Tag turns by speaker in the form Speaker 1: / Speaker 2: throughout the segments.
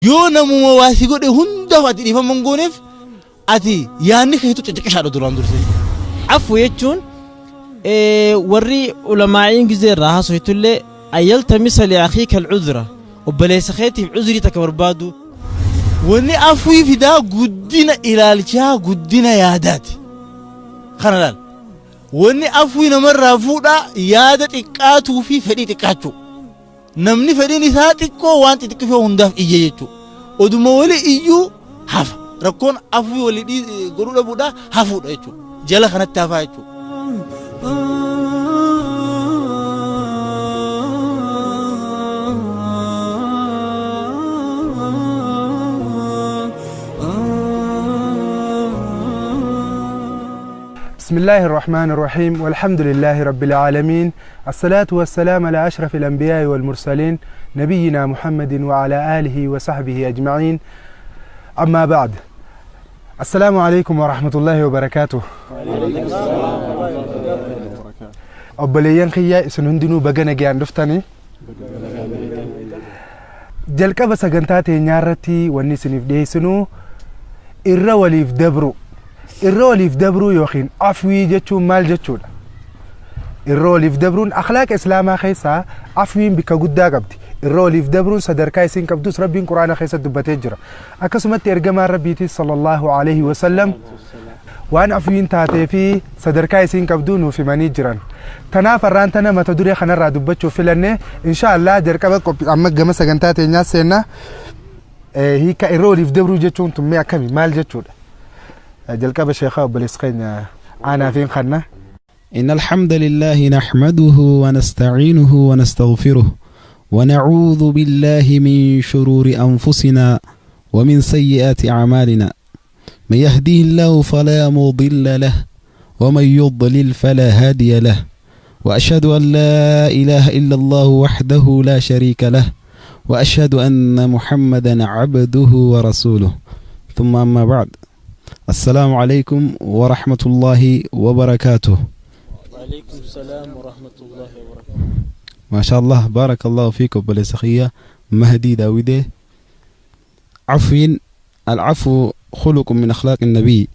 Speaker 1: Yoo namuma waa si godhe hundaaf ati dhiifama hin gooneef ati yaadni keetu cicciqishaadha duraan dursee.
Speaker 2: Afwu jechuun warri ulamaa'iin gizee irraa haasoytullee ayyaltamisa li'akhiika al'udhra obboleessa keetiif uzrii takka barbaadu.
Speaker 1: Wanni afwii fidaa guddina ilaalchaa guddina yaadaati. Kana laal. Wanni afwii namarraa fuudhaa yaada xiqqaatuu fi fedhii xiqqaachuu. Namni fedhiin isaa xiqqoo waan xixiqqishoo hundaaf iyya jechuudha. Oduma wali iyyuu hafa. Rakkoon afwii walii godhuu dhabuudha hafuudha jechuudha. Jala kanatti hafaa jechuudha.
Speaker 3: بسم الله الرحمن الرحيم والحمد لله رب العالمين الصلاة والسلام على أشرف الأنبياء والمرسلين نبينا محمد وعلى آله وصحبه أجمعين أما بعد السلام عليكم ورحمة الله وبركاته. Obboleeyyan kiyya isin hundinuu baga nagayaan dhuftanii. Jalqaba sagantaa teenyaa irratti wanni isiniif dhiyeessinu irra waliif dabru. Irra waliif dabruu yookiin afwii jechuun maal jechuudha? Irra waliif dabruun akhlaaqa islaamaa keessaa afwiin bikka guddaa qabdi. Irra waliif dabruun sadarkaa isiin qabdus Rabbiin Quraana keessatti dubbatee jira. Akkasumatti ergamaan Rabbiitis sallallahu alaihi wasallam waan afwiin taatee fi sadarkaa isiin qabdu nuuf himanii jiran. Tanaaf har'aan tana mata duree kanarraa dubbachuuf filanne insha Allah jalqaba qophii amma gama sagantaa teenyaa seenna. Hiika irra waliif dabruu jechuun tummee akkami maal jechuudha? Jalqaba sheekaa obboleessa keenya aanaa fi kanna.
Speaker 4: إن الحمد لله نحمده ونستعينه ونستغفره ونعوذ بالله من شرور أنفسنا ومن سيئات أعمالنا من يهديه الله فلا مضل له ومن يضلل فلا هادي له وأشهد أن لا إله إلا الله وحده لا شريك له وأشهد أن محمدا عبده ورسوله ثم أما بعد السلام عليكم ورحمة الله وبركاته.
Speaker 2: وعليكم السلام ورحمة الله وبركاته.
Speaker 4: ما شاء الله بارك الله فيك وبالسخية مهدي داودي. عفو، العفو خلق من أخلاق النبي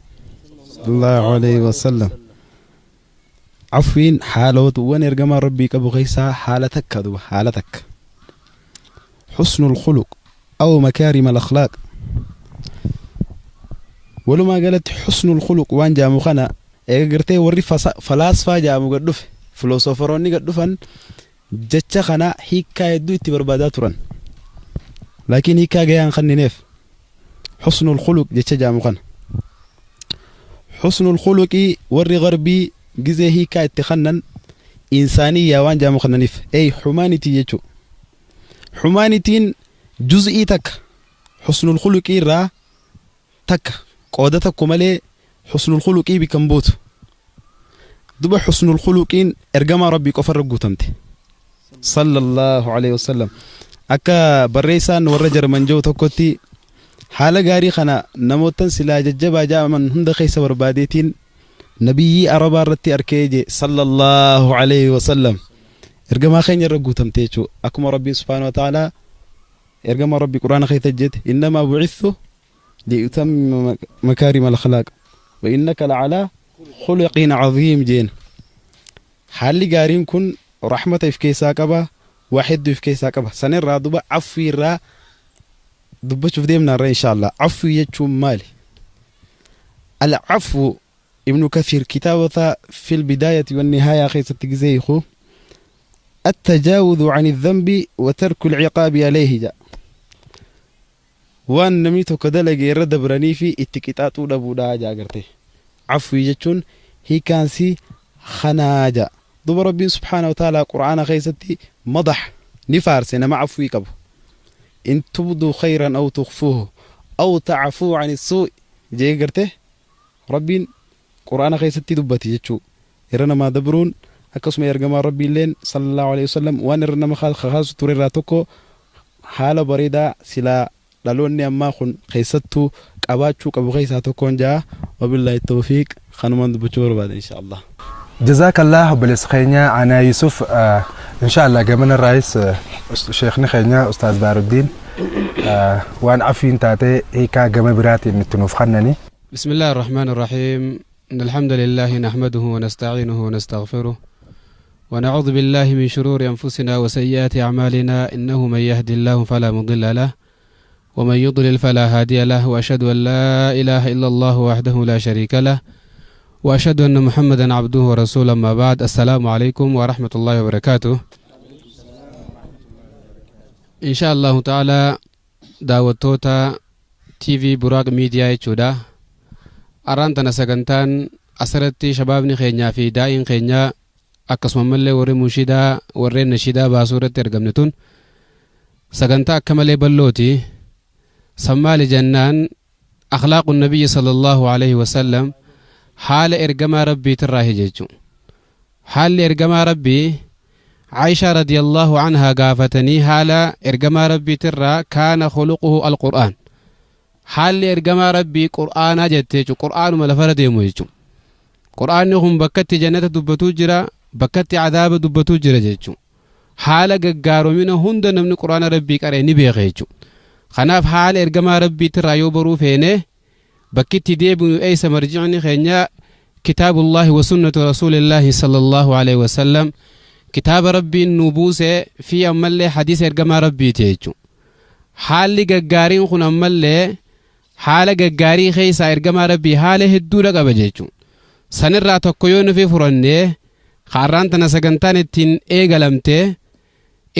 Speaker 4: صلى الله عليه وسلم. عفو حالة وين إرجما ربي كأبو غيسا حالتك كدو حالتك حسن الخلق أو مكارم الأخلاق. ولما قالت حسن الخلق وان جامو خنا eega warri falaasfaa jaamu gad dhufe filoosofaroonni gad dhufan jecha kana hiikkaa hedduu itti barbaadaa turan, laakiin hiikkaa gayaan kannineef. Xusnul khuluq jecha jaamu kana xusnul khuluqii warri garbii gizee hiikkaa itti kannan insaaniyyaa waan jaamu kannaniif ey humanity jechuu. Humanitiin juz'ii takka xusnul khuluqii irraa takka qooda tokko malee حسن الخلق بكم بوت دبا حسن الخلق ارجما ربي كفر قوتمت صلى الله عليه وسلم. اكا بريسان ورجر من جو تكوتي حالة غاري خنا نموتن سلا ججبا جاء من هند خيس برباديتين نبي أربا رتي أركيجي صلى الله عليه وسلم ارجما خين رقوتمت يچو اكما ربي سبحانه وتعالى ارجما ربي قرآن خيتجت إنما بعثت لأتمم مكارم الأخلاق وإنك لعلى خلق عظيم. جين حالي قارين كن رحمة في كيسا قبا واحد في كيسا قبا سنين را دبا عفوي را دبا شوف ديمنا را إن شاء الله. عفو يجو مالي العفو. ابن كثير كتابة في البداية والنهاية خيسة تجزيخو التجاوز عن الذنب وترك العقاب عليه جاء waan namni tokko dalage irra dabranii fi itti qixaaxuu dhabuudha jaa garte. Afwii jechuun hiikaansi kanaa jaa. Duba Rabbiin subhaanahu wa ta'ala Qur'aana keessatti madax ni faarse nama afwii qabu. In tubduu khayran aw tukhfuuhu aw ta'fuu an suu jee garte Rabbiin Qur'aana keessatti dubbate jechuu. Irra namaa dabruun akkasuma ergamaa Rabbii illeen sallallahu alaihi wasallam waan irra nama kaasu ture irraa tokko haala bareedaa silaa dhaloonni ammaa kun keessattuu qabaachuu qabu keessaa tokkoon jaa. Wabillahi tawfiiq kanumaan dubbachuu barbaada insha Allah.
Speaker 3: جزاك الله obboleessa keenya أنا يوسف. إن شاء الله قبل الرئيس شيخنا خينا أستاذ بارودين. Waan afwiin taate hiikaa gama biraatiin itti nuuf kennani.
Speaker 5: بسم الله الرحمن الرحيم. إن الحمد لله نحمده ونستعينه ونستغفره ونعوذ بالله من شرور أنفسنا وسيئات أعمالنا، إنه من يهدي الله فلا مضل له ومن يضلل فلا هادي له، وأشهد أن لا إله إلا الله وحده لا شريك له، وأشهد أن محمدا عبده ورسوله. أما بعد، السلام عليكم ورحمة الله وبركاته. إن شاء الله تعالى daawwattoota TV Buraaq Miidiyaa jechuudha. Arraan tana sagantaan asirratti shabaabni keenyaa fi daa'iin keenyaa akkasumallee warri munshidaa warreen nashidaa baasuu irratti argamne tun sagantaa akka malee bal'ooti. Sammaali jennaan akhlaaqu nabiyyi sallallahu alaihi wasallam, haala ergamaa rabbiitirraa jechuudha. Haalli ergamaa rabbii Aisha radiyallahu anha gaafatanii haala ergamaa rabbiitirraa kaana khuluquhu alqur'aan. Haalli ergamaa rabbii qur'aanaa jettee jechuudha. Qur'aanuma lafarra deemu jechuudha. Qur'aanni kun bakkatti jannata dubbatuu jira, bakkatti adaaba dubbatuu jira jechuudha. Haala gaggaaromina hunda namni qur'aana rabbii qaree ni beeka jechuudha. Kanaaf haala ergamaa rabbiitirraa yoo baruu feene bakkitti deebinu eessa? Marjicni keenya kitaabullaahi wa sunnatu rasuulillaahi sallallahu alaihi wasallam, kitaaba rabbiin nu buuse fi ammallee hadiisa ergamaa rabbiiti jechuudha. Haalli gaggaariin kun ammallee haala gaggaarii keessaa ergamaa rabbii haala hedduudha qaba jechuudha. Sanirraa tokko yoo nufi furannee har'aan tana sagantaan ittiin eegalamte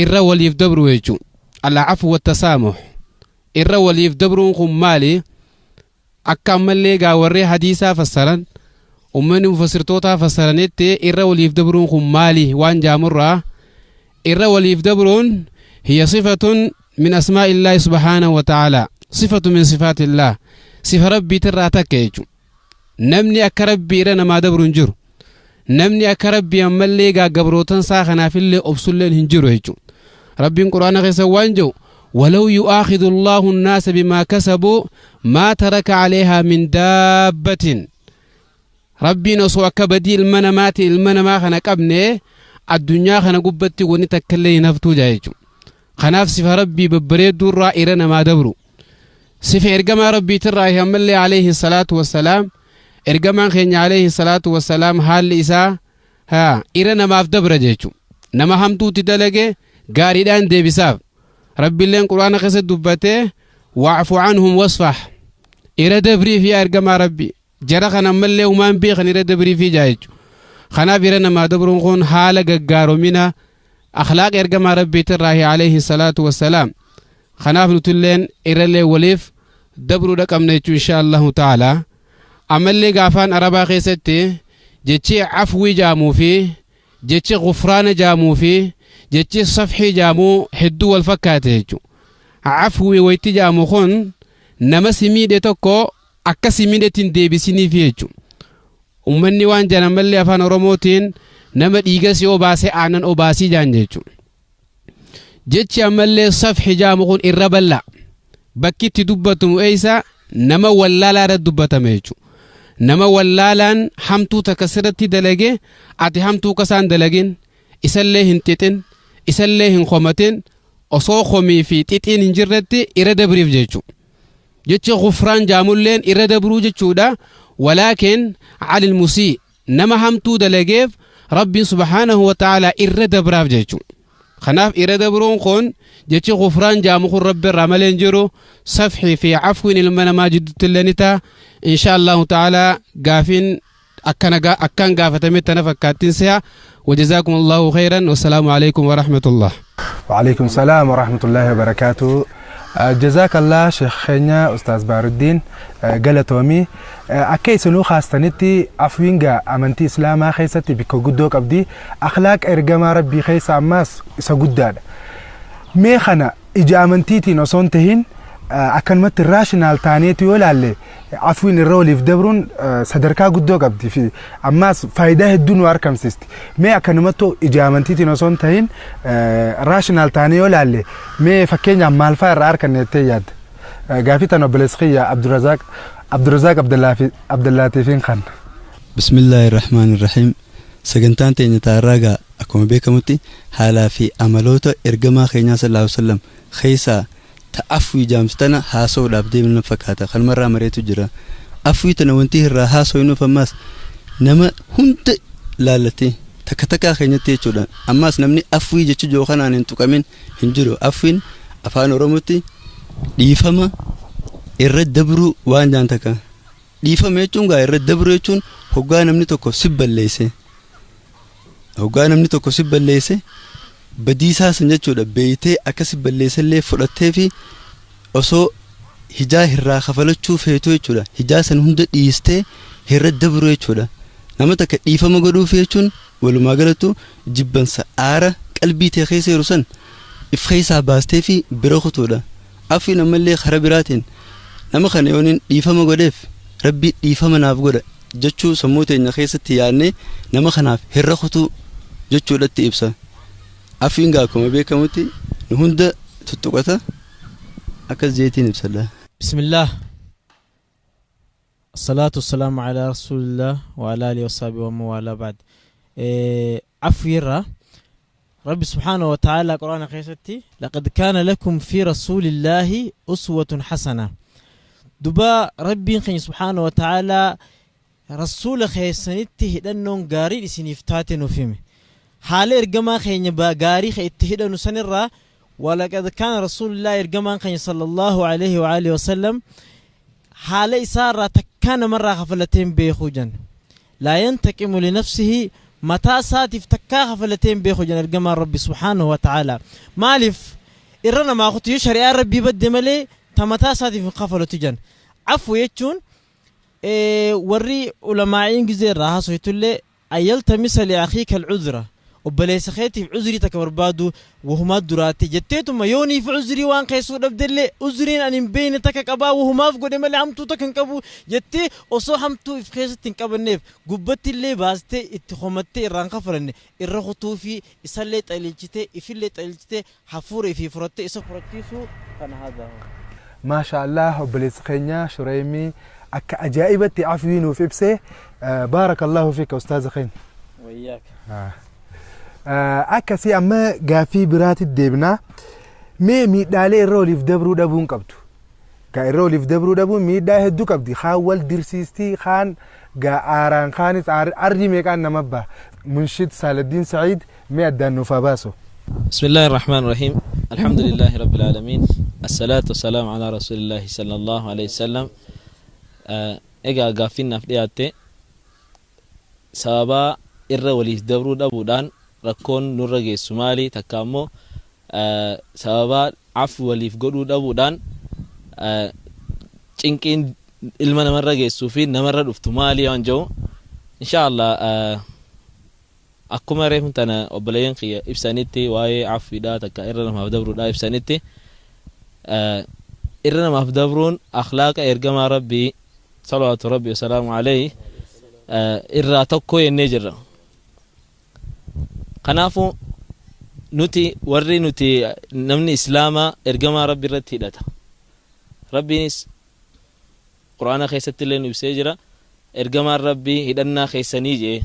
Speaker 5: irra waliif dabru jechuudha. Al'afu wattasaamuh. Irra waliif dabruun kun maali? Akka ammallee gaa warri hadiisaa fassaran, ummanni mufassirtootaa fassaranitti, irra waliif dabruun kun maali waan jaamurraa, irra waliif dabruun hiya sifatun min asmaa'illaahi subhaanahu wa ta'aalaa, sifatu min sifaatillaah, sifa rabbiitirraa takka jechuudha. Namni akka rabbii irra namaa dabru hin jiru. Namni akka rabbii ammallee gabroota isaa kanaafillee obsulleen hin jiru jechuudha. Rabbiin quraana keessa waan jiru: ولو يؤاخذ الله الناس بما كسبوا ما ترك عليها من دابة. Rabbiin osoo akka badii ilma namaati ilma namaa kana qabne addunyaa kana gubbatti wanni takka illee hin haftuu jaa jechuudha. Kanaaf sifa rabbii babbareedduu irraa irra namaa dabru. Sifa ergamaa rabbiitirraa ammallee alayhi salaatu wassalaam, ergamaan keenya alayhi salaatu wassalaam haalli isaa haa irra namaaf dabra jechuudha. Nama hamtuutti dalage gaariidhaan deebisaaf. Rabbiilleen quraana keessatti dubbatee: wa'fu anhum wasfah, irra dabrii fi ergamaa rabbi jara kana ammallee humaan beekan irra dabrii fi jaa jechuudha. Kanaaf irra namaa dabruun kun haala gaggaaromina akhlaaq ergamaa rabbiitirraahi alayhi salaatu wassalaam. Kanaaf nutulleen irrallee waliif dabruudha qabna jechuu insha Allahu ta'ala. Ammallee gaafaan arabaa keessatti jechi afwii jaamuu fi jechi gufraana jaamuu fi jechi safxii jaamuu hedduu wal fakkaate jechuudha. Afwii wayitti jaamu kun nama si miidhe tokko akka si miidhetti hin deebisiniif jechuudha. Uummanni waan jedhan ammallee afaan Oromootiin nama dhiiga si obaasee aannan obaasii jaan jechuudha. Jechi ammallee safxi jaamu kun irra bal'aa. Bakki itti dubbatamu eessa? Nama wallaalaa irratti dubbatame jechuudha. Nama wallaalaan hamtuu takka sirratti dalage, ati hamtuu kasaan dalagin, isallee hin xixin, isallee hin komatin, osoo komii fi xixiin hin jirretti irra dabriif jechuudha. Jechi gufraan jaamulleen irra dabruu jechuudha. Walaakin calil musii, nama hamtuu dalageef rabbiin subhaanahu wa ta'aalaa irra dabraaf jechuudha. Kanaaf irra dabruun kun jechi gufraan jaamu kun rabbi irraa malee hin jiru. Safxii fi afwiin ilma namaa jidduutti illee ni ta'a. Insha Allahu ta'aalaa gaafiin akkan gaafatame tana fakkaattiin si'a. وجزاكم الله خيرا والسلام عليكم ورحمة الله.
Speaker 3: وعليكم السلام ورحمة الله وبركاته. جزاك الله شيخ خينيا أستاذ بار الدين، galatoomi. Akka isinuu kaastanitti afwiin gaa amantii islaamaa keessatti bikka guddoo qabdi. Akhlaaq ergamaa rabbii keessa ammaas isa guddaadha. Mee kana ija amantiitiin osoo hin tahin akkanumatti rational taaneetu yoo ilaalle, afwiin irra waliif dabruun sadarkaa guddoo qabdi fi ammaas faayidaa hedduu nu argamsiisti. Mee akkanumattu ija amantiitiin osoo hin tahin rational taanee yoo ilaalle, mee fakkeenyaaf maal fa'aa irraa arganne jettee yaadda? Gaafii tan obboleessi kiyya Abdurazaaq Abdullaatiifiin kan.
Speaker 4: بسم الله الرحمن الرحيم. Sagantaan teenya taarraa gaa akkuma beekamutti haalaa fi amaloota ergamaa keenyaa sallallahu alaihi wasallam keessaa
Speaker 6: Ta afwii jaamtu tana haasa'uudhaaf deemnu fakkaata. Kanumarraa mareetu jira. Afwii tana wanti irraa haasa'uuf ammaas nama hunda laallatee takka takkaa keenyatti jechuudha. Ammaas namni afwii jechuu jiru kanaan hin tuqamin hin jiru. Afwiin afaan Oromootti dhiifama irra dabruu waan jaan takka. Dhiifama jechuun gaa irra dabruu jechuun hoggaa namni tokko si balleesse. Hoggaa namni tokko si balleesse badiisaa san jechuudha beeytee akka si balleessellee fudhattee fi osoo hijaa irraa kafalachuu feetu jechuudha. Hijaa san hunda dhiistee irra dabruu jechuudha. Nama takka dhiifama godhuuf jechuun walumaa galattu jibbansa aara qalbii tee keessa jiru san if keessaa baastee fi bira kutuudha. Afwiin ammallee karaa biraatiin nama kana yooniin dhiifama godheef rabbi dhiifama naaf godha jechuu sammuu teenya keessatti yaadnee nama kanaaf hirra kutuu jechuudhatti ibsa. Afwiin gaa akkuma beekamutti nu hunda tuttuqata akkas jeetiin ibsadha.
Speaker 2: بسم الله الصلاة والسلام على رسول الله وعلى آله وصحبه ومن والاه بعد. عفو ربي سبحانه وتعالى قرآن خيستي لقد كان لكم في رسول الله أسوة حسنة. دبا ربي سبحانه وتعالى رسول خيسنتي هدنون غاري سنفتاتن وفيمه حال إرجما خين با غاري خيتهدنو سنرا. ولقد كان رسول الله إرجما خين صلى الله عليه وآله وسلم حال إسارة تكان مرة غفلتين بيخوجا لا ينتقم لنفسه متى ساتف تكا غفلتين بيخوجا إرجما ربي سبحانه وتعالى. مالف إرنا ما أخذت يشري ربي بدي ملي تمتى ساتف غفلتجن عفو يجون وري علماء إنجزير راها سويتولي أيلتمس لأخيك العذرة وبليس خيتي في عذري تكبربادو وهما دراتي جتيتو ما يوني في عذري وان قيسو دبدلي عذرين ان بين تككبا وهما في قدام اللي عمتو تكنكبو جتي وصو حمتو في خيس تنكبنيف غبتي اللي باستي اتخمتي رانخفرني الرخطو في يسلي تلجتي يفلي تلجتي حفوري في فرتي اسفرتيسو كان هذا هو.
Speaker 3: ما شاء الله وبليس خينيا شريمي أك أجائبتي عفوين وفي إبسه. بارك الله فيك أستاذ خين.
Speaker 2: وإياك.
Speaker 3: Akkasii amma gaaffii biraatti deebinaa. Mee miidhaalee irra oliif dabruu dhabuun qabdu. Gaa irra oliif dabruu dhabuun miidhaa hedduu qabdi. Kaan wal dirsiistii, kaan gaa aaraan kaanis arri meeqaan nama ba'a. Munshid Saaladdiin Sa'iid mee addaan nuuf haa baasu.
Speaker 7: بسم الله الرحمن الرحيم. الحمد لله رب العالمين. الصلاة والسلام على رسول الله صلى الله عليه وسلم. Egaa gaaffiin naaf dhiyaatte sababa irra waliif dabruu dhabuudhaan rakkoon nurra geessu maali, takka ammoo sababa afu waliif godhuu dhabuudhaan cinqiin ilma namarra geessuu fi namarra dhuftu maali waan jedhu inshaallah akkuma reefu tana obboleeyyan kiyya ibsanitti waa'ee afuudhaa takka irra namaaf dabruudhaa ibsanitti irra namaaf dabruun akhlaaqa ergamaa rabbii salawaatu rabbii wasalaamu alayhi irraa tokko jennee jirra. Kanaafuu nuti warri nuti namni islaamaa ergamaa rabbi irratti hidhata. Rabbiinis quraana keessatti illee nu ibsee jira ergamaan rabbii hidhannaa keessanii jee.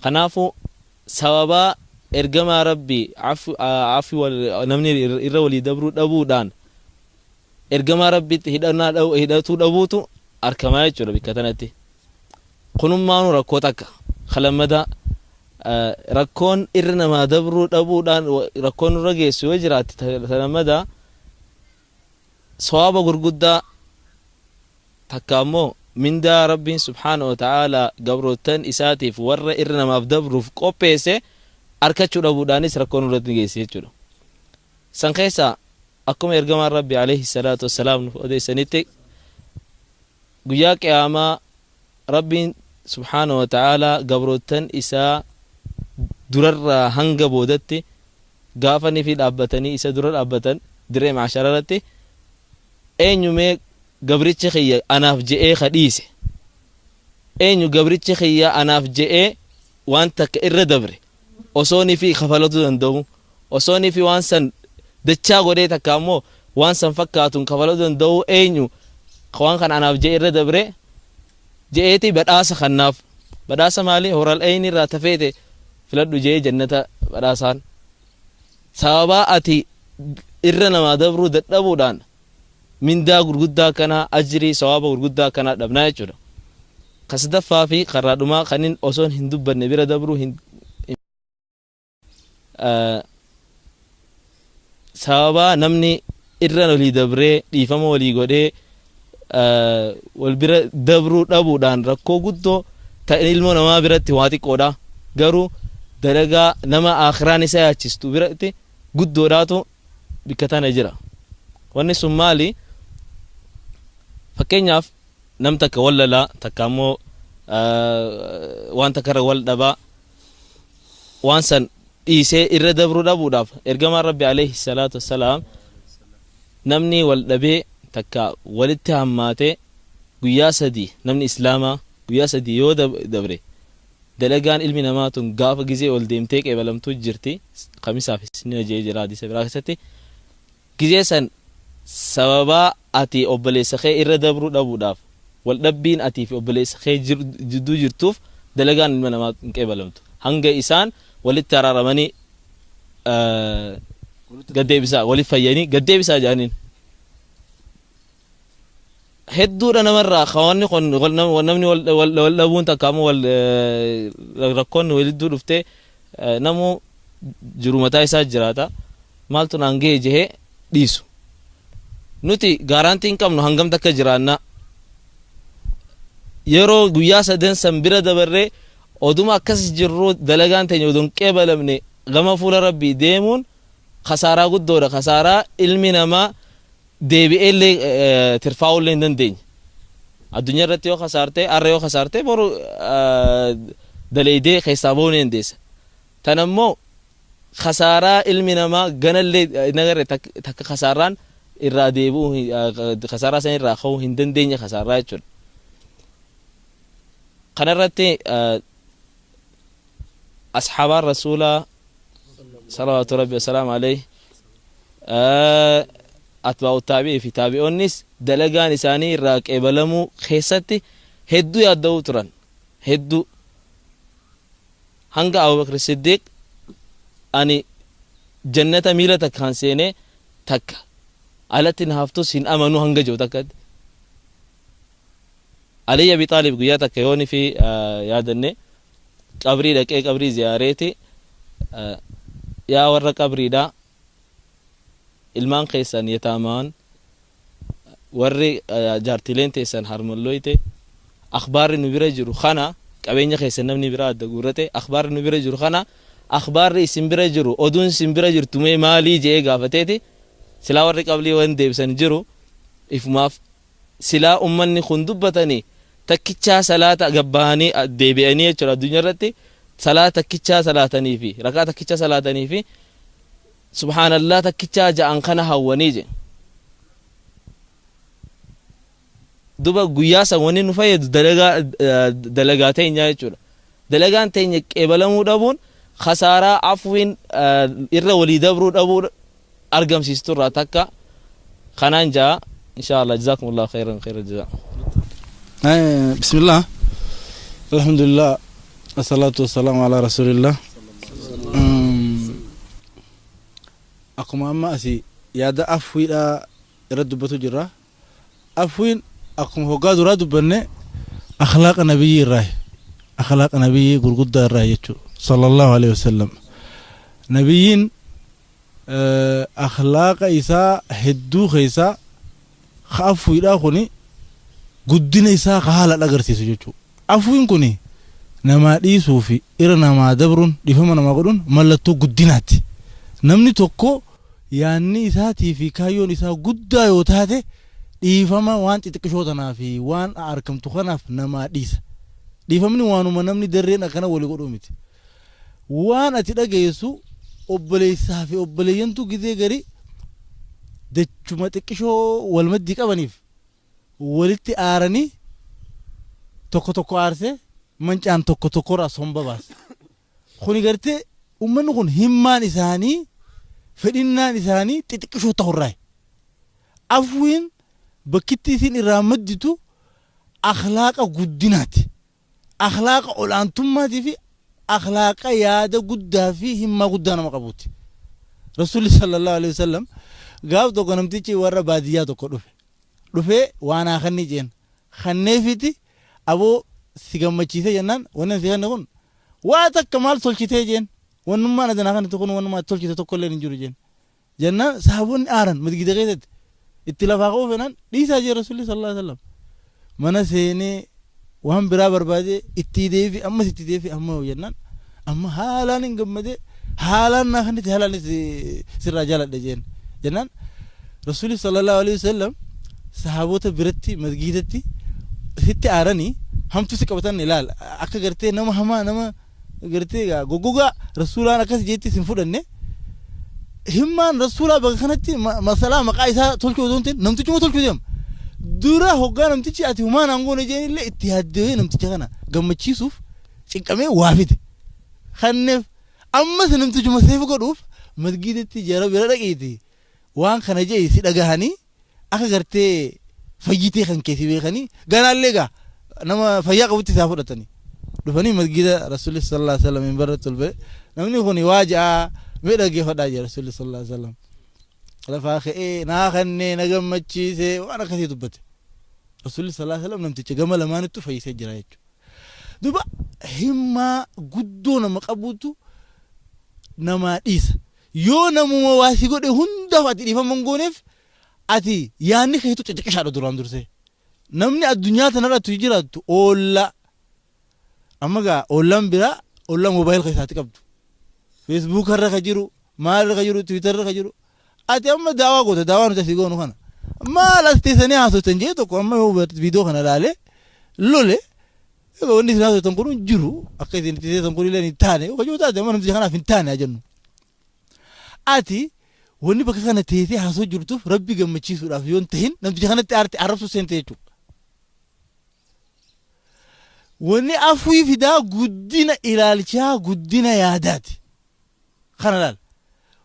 Speaker 7: Kanaafuu sababaa ergamaa rabbii afu namni irra walii dabruu dhabuudhaan ergamaa rabbiitti hidhannaa hidhatuu dhabuutu argamaa jechuudha bakka tanatti. Kunummaanuu rakkoo takka kalammada rakkoon irra namaa dabruu dhabuudhaan rakkoon nurra geessu yoo jiraatte talammada sawaaba gurguddaa takka ammoo mindaa rabbiin subhaanahu wa ta'aalaa gabroottan isaatiif warra irra namaaf dabruuf qopheesse arkachuu dhabuudhaanis rakkoon nurratti ni geessi jechuudha. San keessaa akkuma ergamaan rabbi alayhi salaatu wassalaam nuuf odeessanitti guyyaa qiyaamaa rabbiin subhaanahu wa ta'aalaa gabroottan isaa durarraa hanga boodatti gaafanii fi dhaabbatanii isa dura dhaabbatan dirree maashara irratti eenyumee gabrichi kiyya anaaf je'ee kadhiise eenyu gabrichi kiyya anaaf je'ee waan takka irra dabre osoonii fi kafalatu danda'u osoonii fi waan san dachaa godhee takka ammoo waan san fakkaatuun kafalatu danda'u eenyu waan kan anaaf je'ee irra dabre je'eeti badhaasa kannaaf badhaasa maali horal eyni irraa tafeete filadhu je'ee jannata badhaasaan sababaa ati Irra namaa dabruu dadhabuudhaan mindaa gurguddaa kanaa, ajrii sawaaba gurguddaa kanaa dhabnaa jechuudha. Ka sadaffaa fi karraa dhumaa kanin osoon hin dubbanne bira dabruu hin sababaa namni irra walii dabree dhiifama walii godhee wal bira dabruu dhabuudhaan rakkoo guddoo ta ilmoo namaa biratti waa xiqqoodha, garuu dalagaa nama aakhiraan isa yaachistu biratti guddoodhaatu bikka tana jira. Wanni sun maali? Fakkeenyaaf, nam takka wal lalaa, takka ammoo waan takka irra wal dhabaa, waan san dhiisee irra dabruu dhabuudhaaf ergamaan Rabbi alayhi salaatu wassalaam namni wal dhabee takka walitti hammaatee guyyaa 3, namni islaamaa guyyaa 3 yoo dabre, dalagaan ilmi namaa tun gaafa gizee ol deemtee qeebalamtuu jirti, kamisaaf isnina jee jira hadiisa biraa keessatti. Gizee san sababaa ati obboleessa kee irra dabruu dhabuudhaaf, wal dhabbiin atii fi obboleessa kee jidduu jirtuuf, dalagaan ilma namaa hin qeebalamtu hanga isaan walitti araaramanii gad deebisaa, walitti fayyanii gad deebisaa jedhaniin. Hedduudha namarraa kawanni kun namni wal dhabuun takka ammoo wal rakkoonni walidduu dhuftee, namuu jiru mataa isaa jiraata, maaltu naan ga'e jehee dhiisu. Nuti guarantee hin qabnu hangam takka jiraanna. Yeroo guyyaa sadan san bira dabarree oduma akkas jirru dalagaan teenya odoo hin qeebalamne gama fuula Rabbii deemuun kasaaraa guddoodha, kasaaraa ilmi namaa deebi'ee illee tirfaa'uu illee hin dandeenye. Addunyaa irratti yoo kasaarte, har'a yoo kasaarte, boru daleeydee keessaa bahuu ni dandeessa. Tan ammoo kasaaraa ilmi namaa ganallee nagarre takka kasaaraan irraa deebi'uu, kasaaraa san irraa ka'uu hin dandeenye kasaaraa jechuudha. Kanarratti asxaabaan Rasuulaa salawaatu Rabbi wasalaamu alayhi, atbaa'u taabi'ii fi taabi'oonnis dalagaan isaanii irraa qeebalamuu keessatti hedduu yaadda'uu turan, hedduu, hanga Abubakr Siddiq ani jannata miila takkaan seenee takka alatti na haftus hin amanu hanga jiru takkatti. Ali Abi Xaalib guyyaa takka yooni fi yaadanne qabrii dhaqee qabrii ziyaareeti, yaa warra qabriidha, ilmaan keessan yataamaan, warri jaartileen teessan harmalloyte, akhbaarri nu bira jiru kana, qabeenya keessan namni biraa adda guurrate, akhbaarri nu bira jiru kana, akhbaarri isin bira jiru, oduun isin bira jirtu mee maalii je'ee gaafateeti. Silaa warri qablii waan deebisan jiru ifumaaf silaa ummanni kun dubbatanii takkichaa salaata gabbahanii deebi'anii jechuudha, addunyaa irratti salaata takkichaa salaatanii fi rakaa takkichaa salaatanii fi subhaanallah takkichaa ja'an kana hawwanii je. Duba guyyaa san wanni nu fayyadu dalagaa, dalagaa teenya jechuudha. Dalagaan teenya qeebalamuu dhabuun kasaaraa afwiin irra walii dabruu dhabuu argamsiistu irraa takka kanaan ja'a. Insha Allah, jazakumullahu khairan khairan jazaa.
Speaker 1: بسم الله، الحمد لله، الصلاة والسلام على رسول الله. Akkuma amma asii yaada afwiidha irra dubbatu jirra. Afwiin akkuma hoggaa duraa dubbanne akhlaaqa nabiyyii irraa, akhlaaqa nabiyyii gurguddaa irraa jechuu, sallallahu alaihi wasallam. Nabiyyiin akhlaaqa isaa hedduu keessaa ka afwiidhaa kuni guddina isaa ka haala agarsiisu jechuu. Afwiin kuni namaa dhiisuu fi irra namaa dabruun, dhiifama namaa godhuun mallattoo guddinaati. Namni tokko yaanni isaatii fi kaayyoon isaa guddaa yoo taate, dhiifama waan xixiqqishoo tanaa fi waan argamtu kanaaf namaa dhiisa. Dhiifamni waanuma namni darreen akkana walii godhuu miti. Waan ati dhageessu, obboleessaa fi obboleeyyantu gizee gari dachuma xiqqishoo wal maddii qabaniif walitti aaranii tokko tokko aarsee mancaan tokko tokkorraa somba baasa. Kuni gartee uummanni kun himmaan isaanii, fedhinnaan isaanii xixiqqishoo ta'urraa. Afwiin bakkitti isin irraa madditu akhlaaqa guddinaati. Akhlaaqa olaantummaatii fi akhlaaqa yaada guddaa fi himmaa guddaa nama qabuuti. Rasuulli sallallahu alaihi wasallam Gaaf tokko namtichi warra baadiyyaa tokko dhufe. Dhufee waan haa kanni jeen. Kanneefiti aboo si gammachiisee jennaan wanni si kanne kun waa takka maal tolchitee jeen. Wannummaan ati naa kannite kun wannummaa tolchite tokko illee hin jiru jeen. Jennaan sahaboonni aaran masgida keessatti itti lafaa ka'uu fedhan dhiisaa jee Rasuulli sallallahu alaihi wasallam. Mana seenee waan biraa barbaadee itti deebi ammas itti deebi amma jennaan amma haalaan hin gammadee haalaan naa kannite haalaan sirraa jaaladha jeen. Jennaan Rasuulli sallallahu alaihi wasallam sahaboota biratti masgidatti sitti aaranii hamtu si qabatan ilaal akka gartee nama hamaa nama gartee goggogaa rasuulaan akkas jeetti sin fudhanne himmaan rasuulaa bakka kanatti masalaa maqaa isaa tolchuu osoo hin ta'in namtichuma tolchuu deema. Dura hoggaa namtichi ati humaan aangoon jeen illee itti yaaddee namticha kana gammachiisuuf cinqamee waa fide. Kanneef ammas namtichuma seef godhuuf masgiidatti jara bira dhaqiiti waan kana jee si dhagahanii akka gartee fayyitee kan keessi beekanii ganaallee gaa nama fayyaa qabutti isaa fudhatanii. Dhufanii masgiida Rasuulli sallallahu alaihi wasallam hin barratti ol ba'e namni kun waa ja'a mee dhaggeeffadhaa jee Rasuulli sallallahu alaihi wasallam. Lafaa ka'ee naa kannee na gammachiisee waan akkasii dubbate. Rasuulli sallallahu alaihi wasallam namticha gama lamaanittu fayyisee jira jechuudha. Duuba himmaa guddoo nama qabutu namaa dhiisa. Yoo namuma waa si godhe hundaaf ati dhiifama hin gooneef ati yaadni keetu xixiqqishaadha duraan dursee. Namni addunyaa tanarratti jiraattu oollaa. Amma gaa oollaan biraa oollaa moobaayil keessaatti qabdu. Feesbuuk irra ka jiru, maal irra ka jiru, tiwiitar irra ka jiru. Ati amma daawaa goota daawaa nuti asii goonu kana. Maal as teessanii haasoftan jee tokko amma yoo viidiyoo kana ilaalee lole wanni isin haasoftan kun jiru akka isin itti teessan kun illee hin taane yoo taate amma namticha kanaaf hin taane haa jennu. Ati wanni bakka kana teessee haasoo jirtuuf rabbi gammachiisuudhaaf yoo hin tahin namticha kanatti aarte arrabsuu seente jechuudha. Wanni afwii fidaa guddina ilaalchaa guddina yaadaati. Kana laal.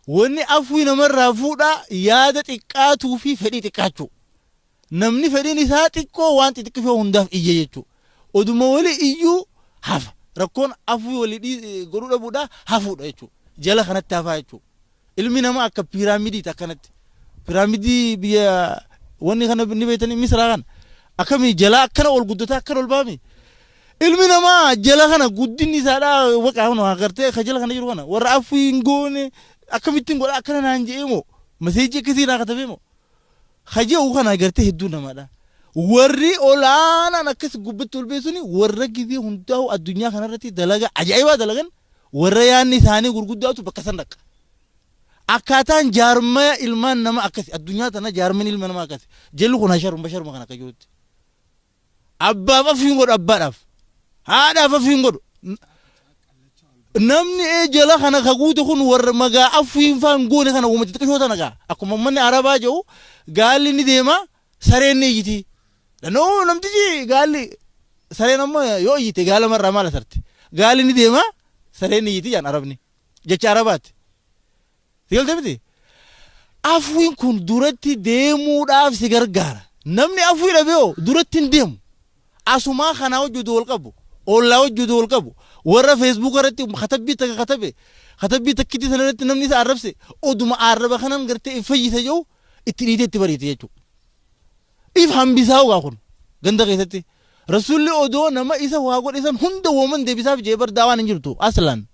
Speaker 1: Wanni afwii namarraa fuudhaa yaada xiqqaatuu fi fedhii xiqqaachuu. Namni fedhiin isaa xiqqoo waan xixiqqishoo hundaaf iyya jechuudha. Oduma wali iyyuu hafa. Rakkoon afwii walii godhuu dhabuudhaa hafuudha jechuudha. Jala kanatti hafaa jechuudha. Ilmi namaa akka piiraamidiiti akkanatti. Piiraamidii biyya wanni kana ni beektanii Misraa kana. Akkamii jalaa akkana ol guddataa akkana ol baami. Ilmi namaa jala kana guddinni isaadhaa waqaa kun agartee ka jala kana jiru kana warra afwii hin goone akkamittiin godha akkana naan je'ee moo maseejii akkasii naa katabee moo kaje'u kana agartee hedduu namaadha. Warri olaanaan akkas gubbatti ol beesuni warra gizee hundaa'u addunyaa kanarratti dalaga ajaa'ibaa dalagan warra yaadni isaanii gurguddaatu bakka san dhaqa. Akkaataan jaarmaya ilmaan nama akkasi addunyaa tana jaarmani ilma namaa akkasi jalli kun hasharuma basharuma kana akka jirutti. Abbaaf afii hin godhu abbaadhaaf haadhaaf afii hin godhu. Namni jala kana ka guute kun warra magaa afii faa hin goone kana uumama xixiqqishoo tana gaa akkuma uummanni arabaa jedhu gaalli ni deema sareen ni iyyiti. Noo namtichi gaalli sareen ammoo yoo iyyite gaala marraa maal asarti gaalli ni deema sareen ni iyyiti jaan arabni jecha arabaati. Si galte miti? Afwiin kun duratti deemuudhaaf si gargaara. Namni afwii dhabe hoo duratti hin deemu. Asumaa kanaa wajjuutu wal qabu. Ollaa wajjuutu wal qabu. Warra feesbuuk irratti katabbii takka katabe. Katabbii takkitti sana irratti namni isa arrabse. Oduma arraba kanan gartee if fayyisa jiru itti dhiitee itti bariite jechuudha. If hambisaa hogaa kun ganda keessatti. Rasuulli odoo nama isa waa godhe san hunda wooman deebisaaf jee bar daawaan hin jirtu aslan.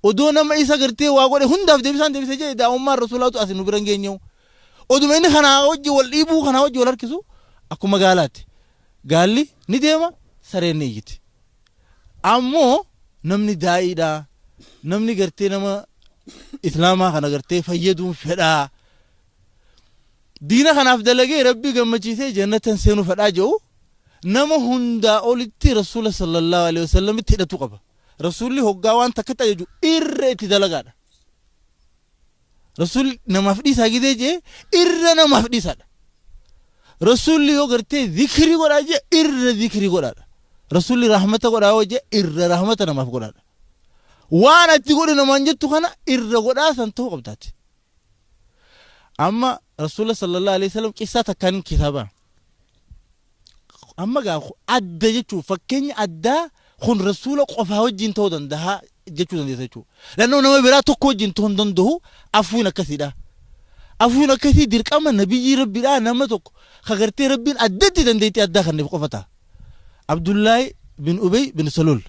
Speaker 1: Odoo nama isa gartee waa godhe hundaaf deebisaan deebise jee daa'ummaan rasuulaatu as nu bira hin geenyewu. Oduma inni kanaa wajji wal dhiibuu kanaa wajji wal harkisu akkuma gaalaatti. Gaalli ni deema sareen ni iyyiti. Ammoo namni daa'iidha. Namni gartee nama islaamaa kana gartee fayyaduun fedhaa. Diina kanaaf dalagee rabbi gammachiisee jannatan seenuu fedhaa jedhu nama hundaa olitti rasuula sallallahu alaihi wasallamitti hidhatu qaba. Rasuulli hoggaa waan takkatti ajaju irra itti dalagaadha. Rasuulli namaaf dhiisaa gidee jee irra namaaf dhiisaadha. Rasuulli yoo gartee zikrii godhaa jee irra zikrii godhaadha. Rasuulli rahmata godhaa yoo jee irra rahmata namaaf godhaadha. Waan ati godhi namaan jettu kana irra godhaa san ta'uu qabdaati. Amma rasuula sallallahu alaihi wasallam qissaa takkaan kitaaba. Amma gaa adda jechuun fakkeenya addaa kun rasuula qofaa wajjin ta'uu danda'a jechuu dandeessa jechuudha. Lannoo nama biraa tokko wajjin ta'uu hin danda'u afuun akkasiidha. Afuun akkasii dirqama nabiyyi rabbiidhaa nama tokko kagartee rabbiin addatti dandeettii addaa kenneef qofa ta'a. Abdullaahi bin Ubay bin Salul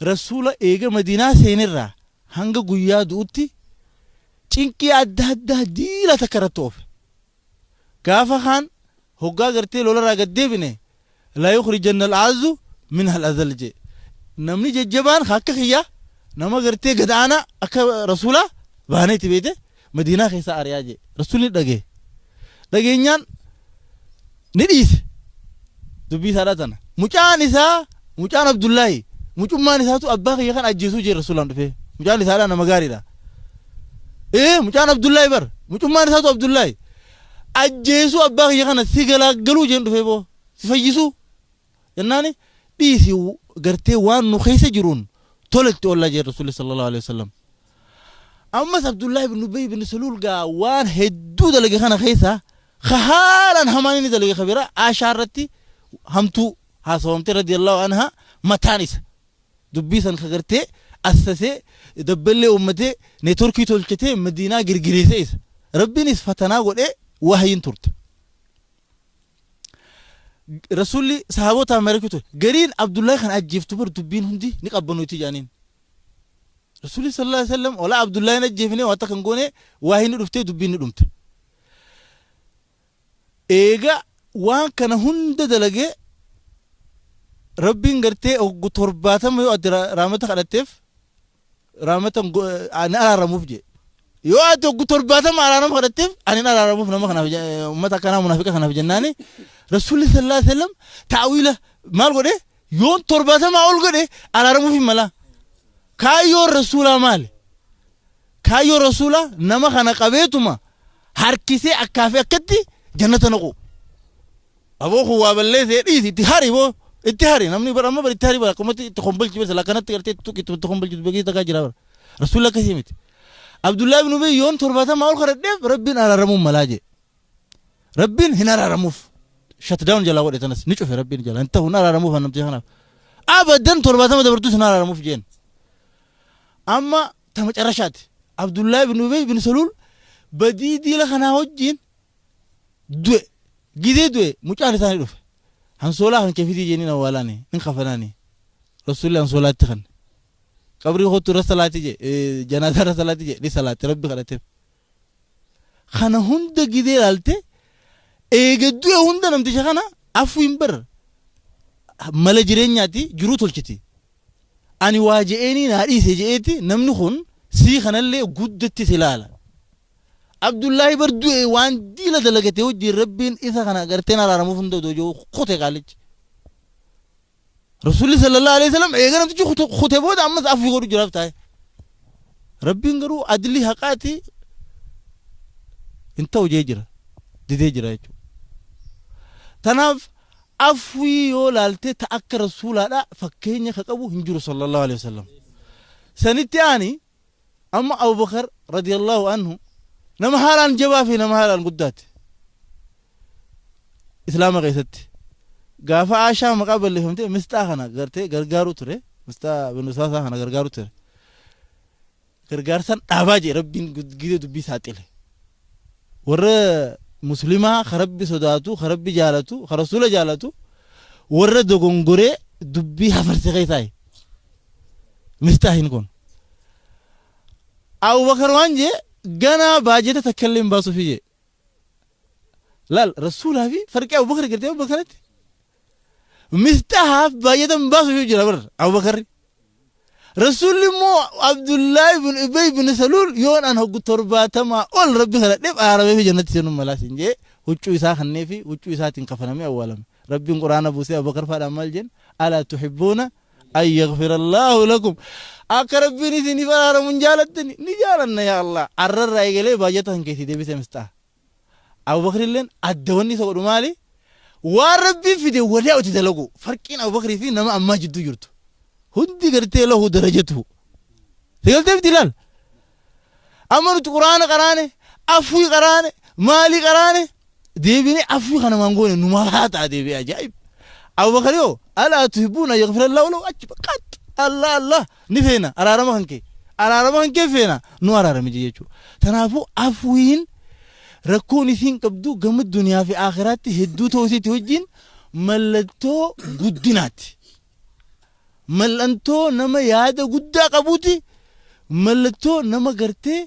Speaker 1: rasuula eega Madiinaa seenerraa hanga guyyaa du'utti cinqii adda addaa diila takka irratti oofe. Gaafa kaan hoggaa gartee lolarraa gad deebine laa yukhrijanna al-a'azzu minha al-azal jee. Namni jajjabaan akka kiyyaa nama gartee gad aanaa akka rasuulaa baaneeti beete Madiinaa keessaa ari'aa jee. Rasuulli dhagee. Dhageenyaan ni dhiise. Dubbii isaadhaa tana. Mucaan isaa mucaan Abdullaahi mucummaan isaatu abbaa kiyya kan ajjeesuu jee rasuulaan dhufee. Mucaan isaadhaa nama gaariidha. Mucaan Abdullaahi bar mucummaan isaatu Abdullaahi ajjeesuu abbaa kiyya kana si galaaggaluu jeen dhufee boo si fayyisuu jennaani dhiisi gartee waan nu keessa jiruun toletti oollaa jeen rasuulli sallallahu alaihi wasallam. Ammas Abdullaahi bin Ubay bin Saluul gaa waan hedduu dalage kana keessa haalaan hamaan inni dalage kabira Aashaa irratti hamtuu haasawamte radiyallahu anha mataan isa dubbii san kagartee assasee dabballee uummatee neetworkii tolchatee Madiinaa girgireessee isa rabbiinis fatanaa godhee wahyiin turte. Rasuulli sahaabota mari'achuu ture gariin Abdullaahi kan ajjeeftu bar dubbiin hundi ni qabbanuuti jaaniin. Rasuulli sallallahu alaihi wasallam wala Abdullaahi hin ajjeefne waan takka hin goone wahyiin ni dhuftee dubbiin ni dhumte. Eega waan kana hunda dalagee rabbiin gartee oggu 70 yoo ati raamata kadhatteef raamata ani araaramuuf jee. Yoo ati oggu 70 araarama kadhatteef ani araaramuuf nama kanaaf uummata akkanaa munaafiqa kanaaf jennaani Rasuulli sallallahu alaihi wasallam ta'wiila maal godhe yoon 70 ol godhe araaramuuf hin mala. Kaayyoon rasuulaa maali? Kaayyoon rasuulaa nama kana qabeetuma harkisee akkaa fi akkatti jannata naqu. Aboo kun waa balleessee dhiisi itti hari boo itti hari namni bara amma bara itti hari bara akkumatti itti kombolchi bara akkanatti gartee itti tuqi itti kombolchi beekii takkaa jira bara. Rasuulli akkasii miti. Abdullaahi bin Ubay yoon 70 ol kadhadheef rabbiin araaramuun malaa jee. Rabbiin hin araaramuuf. Shutdown jalaa godhe tanas ni cufe rabbiin jalaa hin ta'u hin araaramuuf namticha kanaaf. Abadan 70 dabartus hin araaramuuf jeen. Amma ta macarrashaati. Abdullaahi bin Ubay bin Saluul badii diila kanaa wajjin du'e. Gidee du'e mucaan isaa ni dhufe. Hansoolaa kan keefitii jeeniin awwaalaani hin kafanaani. Rasuulli hansoolaatti kan. Qabrii kootu irra salaati jee janaazaa irra salaati jee ni salaati rabbi kadhateef. Kana hunda gidee ilaalte eega du'e hunda namticha kana afuu hin bar mala jireenyaati jiruu tolchiti. Ani waa je'eenii naa dhiise je'eeti namni kun sii kanallee guddatti si ilaala. Abdullaahi bar du'e waan diila dalagate wajjin rabbiin isa kana garteen araaramuuf hunda odoo jiru kute qaalichi. Rasuulli sallallahu alaihi wasallam eega namtichi kute booda ammas afuu godhu jiraaf taa'e. Rabbiin garuu adli haqaati hin ta'u jee jira. Didee jira jechuudha. Tanaaf afwii yoo laalte ta akka rasuulaadha fakkeenya ka qabu hin jiru sallallahu alaihi wasallam. Sanitti aani amma Abubakar radiyallahu anhu nama haalaan jabaa fi nama haalaan guddaati. Islaama keessatti. Gaafa Aashaa maqaa balleeffamte misxaa kana gartee gargaaruu ture. Misxaa bin Usaasaa kana gargaaruu ture. Gargaarsan dhaabaa jee rabbiin gidee dubbii saaxile. Warra muslimaa ka rabbi sodaatu, ka rabbi jaalatu, ka rasuula jaalatu warra dogongoree dubbii hafarse keessaa Misxaahin kun. Abubakar waan jee ganaa baajeta takka illee hin baasuufi jee. Laal rasuulaa fi farqii Abubakar gartee Abubakar kanatti. Misxahaaf baajeta hin baasuufi jira bar Abubakarri. Rasuulli immoo Abdullaahi bin Ubay bin Saluul yoon an hoggu 70 ol rabbi kadhadheef araaramee fi jannatti seenuun malaa siin jee huccuu isaa kannee fi huccuu isaatiin kafanamee awwaalame. Rabbiin quraana buusee Abubakar faadhaan maal jeen alaa tuhibbuuna an yaghfira Allaahu lakum akka rabbiin isiniif araaramu hin jaalattani ni jaalanna yaa Allah arrarraa eegalee baajata kan keessi deebisee misxaa. Abubakar illeen adda wanni isa godhu maali? Waan rabbiin fide wadaa itti dalagu farqiin Abubakrii fi nama ammaa jidduu jirtu. Hundi gartee lahu darajatu. Sigaltee miti ilaal. Amma nuti quraana qaraane, afwii qaraane, maalii qaraane deebinee afwii kana maan goone numaa haa ta'a deebi'ee ajaa'ib. Abubakar yoo alaa tuhibbuuna yaghfira Allahu lahu achi qax Allah Allah ni feena araarama kan kee araarama kan kee feena nu araarame jechuudha. Tanaafuu afwiin rakkoon isiin qabdu gama duniyaa fi akhiraatti hedduu ta'uu isiitti wajjin mallattoo guddinaati. Mallattoo nama yaada guddaa qabuuti. Mallattoo nama gartee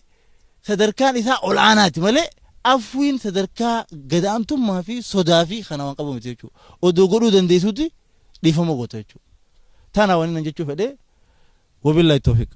Speaker 1: sadarkaan isaa ol aanaati malee afwiin sadarkaa gadaantummaa fi sodaa fi kana waan qabu miti jechuudha. Odoo godhuu dandeessuuti dhiifama goota jechuudha. Tana waan inni jechuu fedhee, wabillahi tawfiq.